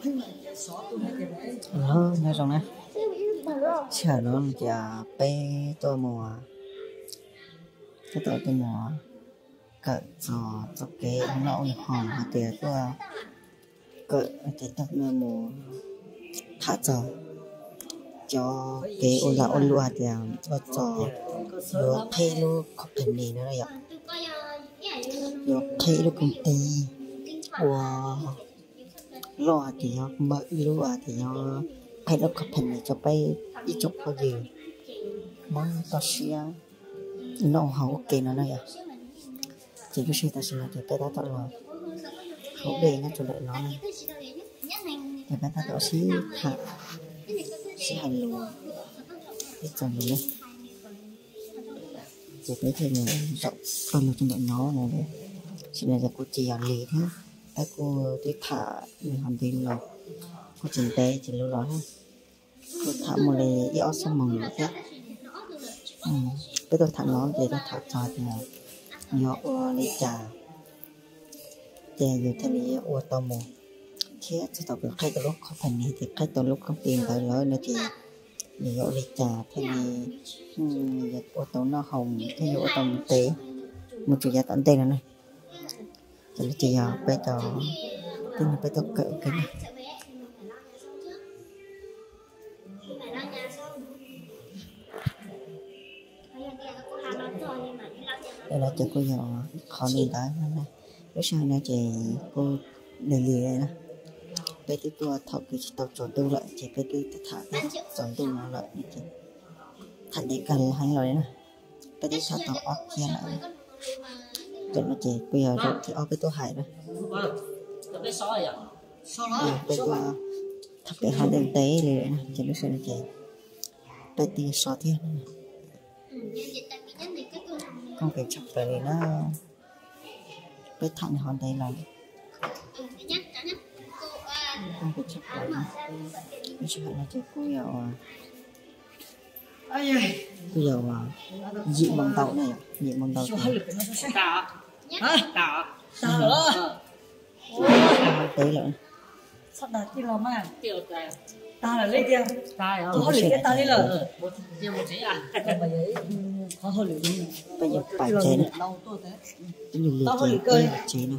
Nyob zoo na, sij hawm no ces peb tuaj mus, peb tuaj mus kawm txog txoj kev ua noj ua haus hais tias tuaj kawm hais tias tuaj mus tham txog cov kev ua lag ua luam hais tias ua txog yuav qhib lub company no yom, yuav qhib lub công ty ua loj hais tias yog mawm ib lub hais tias yog qhib lub company rau peb ib tsoom phooj ywg Hmoob toj siab noj haus ua ke no na yom. Ces lub sij hawm tam sim no ces peb tab tom los haus dej nyob rau ntawm no na, ces peb tab tom sib tham, sib hais lus ib txog lus na. Ces peb thiaj li zaum txog lug rau ntawm no na. Sim no ces kuv tsis yog lis thiab, peb kuj twb tham li hov ntev los kuj tsis ntev tsis luv los thiab, kuj tham muaj li ib ob xuab moos lawm thiab. Peb tuaj tham no ces tuaj tham txog tias yog ua li cas ces yus thiaj li ua tau mus, thiab txog thaum kws qhib tau lub company ces qhib tau lub công ty ntawd lawm no ces yus yuav ua li cas thiaj li yuav ua tau noj haus thiab yuav ua tau mus tes mus txog yav tom ntej no na. Ces no ces yog peb cov tib neeg peb tuaj kawm ua ke na. Li no ces kuj yog ib qho li ntawd na. Lub sij hawm no ces kuj lig lig na, peb twb tuaj thaum kws tsis tau tsaus ntuj lawm ces peb twb tham txog tsaus ntuj no lawm ces tham ntev kawg li heev los li na. Peb twb tham tau ob kiag lawm. Tam no ces kuj yog zaum thib ob peb tuaj hais na. Peb tuaj tham pem hov ntev ntev li na ces lub sij hawm no ces peb twb so thiab. Koob kawg tshaj plaws li na. Peb tham li hov ntev los koob kawg tshaj plaws. Lub sij hawm no ces kuj yog, kuj yog yim moo ntau na, yim moo ntau ces hov ntev lawm. Peb yuav pais tsev na, peb lug lug ces peb yuav tsev na.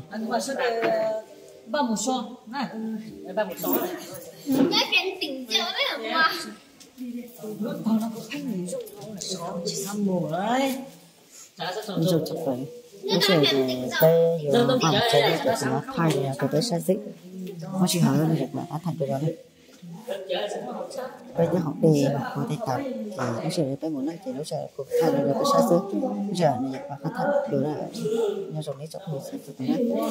Zoo tshaj plaws. Lub sij hawm ces peb yuav pais tsev na, ces kuv yuav thaij li no rau peb saib xwb. Muaj sij hawm no ces kuv mam rov qab thaij dua rau nej. Peb twb haus dej los kuv tej tas, ces lub sij hawm peb mus na ces lub sij hawm kuv thaij li no rau peb saib xwb. Lub sij hawm no ces kuv rov qab thaij dua na. Nyob zoo nej tsoom phooj ywg sawv daws na.